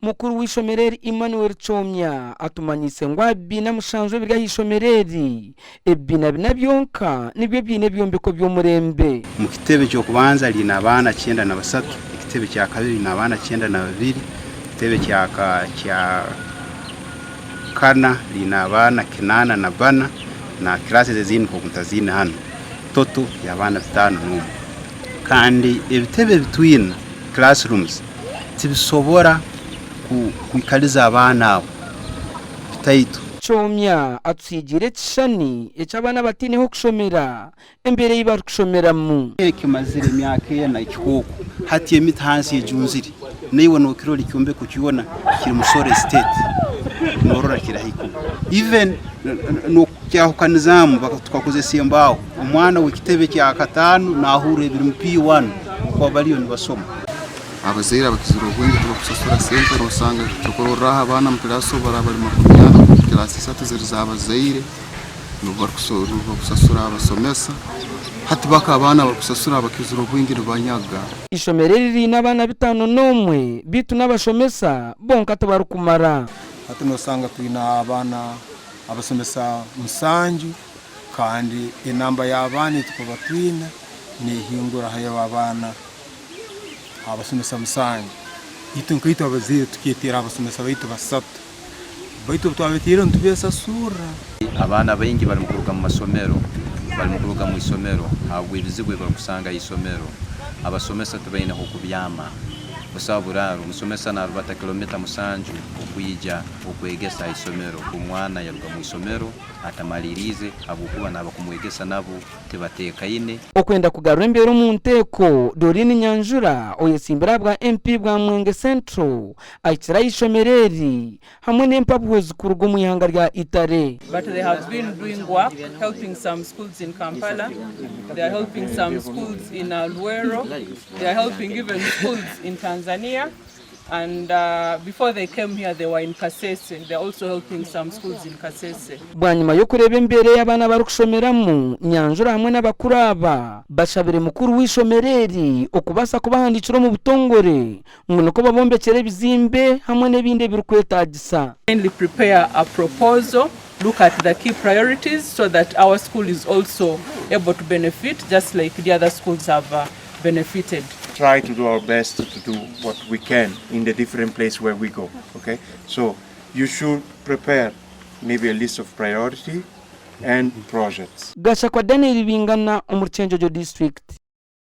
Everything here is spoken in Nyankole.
Mukuru w'eishomero eri Emmanuel Kyomya atumanyiise ngu aha bibiina mushanju ebiri aha ishomero eri, ebibiina bina byonka nibyo biine ebyombeko by'omurembe. Omu kitebe ky'okubanza riine abaana 93, ekitebe kya kabiri riine abaana 92, ekitebe kya kana riine abaana 84 na classes ezindi nk'oku ntaziine hanu, total y'abaana 51. Kandi ebitebe ebi twine, classrooms, tibisobora kwikaliza abaana abo bitaito. Kyomya atutsigiire ekishushani eky'abaana abataine h'okushomera, embeera ei barikushomeramu. Kimazire emyaka ena ekikooko hati emiti hansi ejunzire naiwe nokirora ekyombeko kyona kiri mu sorry state norora kirahika even nokukyahukanizaamu tukakozesa embaaho omwana w'ekitebe kya kataano nahurra ebiri mu P1 okuba bariyo nibasoma. Abazaire abakizire obwingi tibakusasura sente nosanga ekyokurorraho abaana omu kiraasi obu baraaba bari 40 kiraasi isatu ziri z'abazaire. Nibo barikusasura abasomesa. Hati baka abaana abarikusasura abakizire obwingi nibanyaga. Eishomero eri riine abaana 51 beitu n'abashomesa bonka tibarikumara. Hati nosanga twine abaana abasomesa musanju kandi enamba y'abaana ei turikuba twine nehingura aha y'abaana abasomesa musanju. Itwe nkaitwe abazaire tuketeera abasomesa baitu basatu. Baitu obu twabetaire nitubesasurra. Abaana baingi barimu kuruga mu masomero barimu kuruga mu isomero ahabw'ebizibu ebi barukusanga ha isomero. Abasomesa tibaine h'okubyama, busaho buraaro. Omusomesa naarubata kilomita musanju okwija okwegesa ha isomero. Omwana yaruga mu isomero atamaliriize habwokuba n'abakumwegesa nabo tibateekaine. Okwenda kugarura embeera omu nteeko, Doreen Nyanjura oyetsimbire ahabwa MP bwa Mwenge Central Ahikire aha ishomero eri hamwe n'empabuhwezi kuruga omu ihanga rya Italy. But they have been doing work helping some schools in Kampala, they are helping some schools in Luwero, they are helping even schools in Tanzania and before they came here they were in Kasese, they are also helping some schools in Kasese. Bwanyima y'okureeba embeera ei abaana barikushomeramu, Nyanjura hamwe n'abakuru aba bashabire mukuru w'eishomero eri okubaasa kubahandiikira omu butongore ngu nikwo babombekyere ebizimbe hamwe n'ebindi ebirikwetaagisa. Kindly prepare a proposal, look at the key priorities so that our school is also able to benefit just like the other schools have benefited. Try to do our best to do what we can in the different place where we go, okay? So you should prepare maybe a list of priority and projects. Gashakwa Daniel Bingana omuri Kyenjojo district.